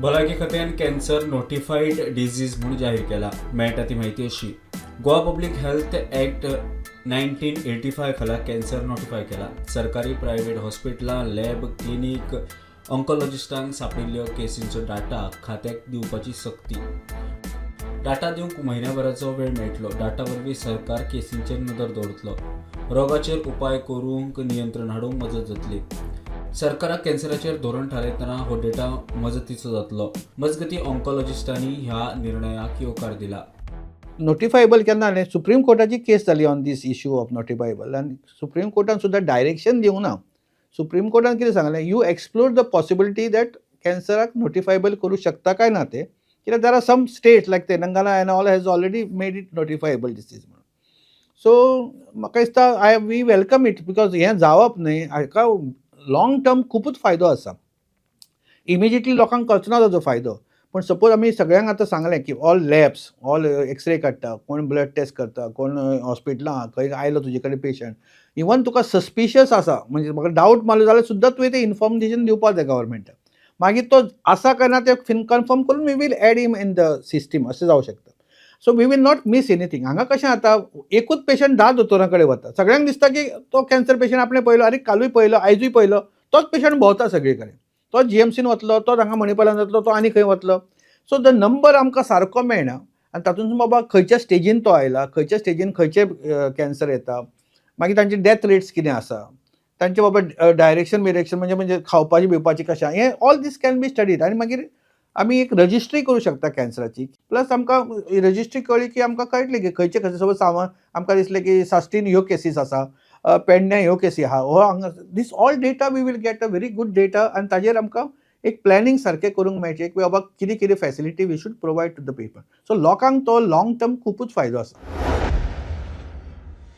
भलायकी खात्यान cancer notified disease म्हूण जाहीर केला. मेळटा ती म्हायती अशी, Goa public health act 1985 खाला कॅन्सर नोटिफाय केला. सरकारी प्रायव्हेट हॉस्पिटलां, लॅब, क्लिनीक, ऑन्कोलॉजिस्टांक सांपडिल्ल्यो केसींचो डाटा खात्याक दिवपाची सक्ती. डाटा दिवंक म्हयन्याभराचो वेळ मेळटलो. डाटा वरवीं सरकार केसींचेर नदर दवरतलो. रोगाचेर उपाय करूंक, नियंत्रण हाडूंक मजत जातली. सरकाराक कॅन्सराचेर धोरण थारायतना हो डेटा मजतीचो जातलो. मजगतीं, ऑन्कोलॉजिस्टांनी ह्या निर्णयाक येवकार दिला. नोटिफायबल केन्ना जालें? सुप्रीम कोर्टाची केस जाली on this issue of notifiable आनी सुप्रीम कोर्टान सुद्दां डायरेक्शन दिवंक ना. सुप्रीम कोर्टान कितें सांगलें? You explore the possibility that कॅन्सराक नोटिफायबल करूं शकता काय ना तें, कित्याक there are some state like Telangana and all has already made it notifiable disease म्हणून. सो म्हाका दिसता I we welcome it because हें जावप न्हय, हाका लाँग टर्म खुबूच फायदो आसा. इमिजिएटली लोकांक कळचो ताजो फायदो, पूण सपोज आमी सगळ्यांक आतां सांगलें की ऑल लॅब्स, ऑल एक्सरे काडटा कोण, ब्लड टेस्ट करता कोण, हॉस्पिटलां खंय आयलो तुजे कडेन पेशंट, इवन तुका सस्पिशियस आसा म्हणजे म्हाका डावट मारलो जाल्यार सुद्दां तुवें तें इन्फॉर्मेशन दिवपाक जाय गव्हर्मेंटाक. मागीर तो आसा काय ना तें कन्फर्म करून we will add him in the system, अशें जावं शकता. So we will not miss anything. हांगा कशें जाता, एकूच पेशंट 10 दोतोरां कडेन वता. सगळ्यांक दिसता की तो कॅन्सर पेशंट, आपणें पळयलो, आरे कालूय पळयलो, आयजूय पळयलो. तोच पेशंट भोंवता सगळे कडेन. तो जीएमसीन वतलो, तो हांगा मणिपालान वतलो, तो आनी खंय वतलो. सो the number आमकां सारको मेळना आनी तातूंत बाबा खंयच्या स्टेजीन तो आयला, खंयच्या स्टेजीन खंयचे कॅन्सर येता, मागीर तांचे डेथ रेट्स कितें आसा, तांचे बाबा डायरेक्शन बिरेक्शन म्हणजे खावपाची बिवपाची कशें, हें all this can be studied. आनी मागीर आमी एक रजिस्ट्री करूं शकता कॅन्सराची. प्लस आमकां रजिस्ट्री कळ्ळी की आमकां कळटलें की खंयचे खंयचे, सपोज सावन आमकां दिसलें की साश्टीन ह्यो केसीस आसा, पेडण्यां ह्यो केसी आहा, हो हांगा, this all data we will get a very good data. आनी ताजेर आमकां एक प्लॅनिंग सारकें करूंक मेळचें की बाबा कितें कितें facility we should provide to the people. So लोकांक तो लाँग टर्म खुबूच फायदो आसा.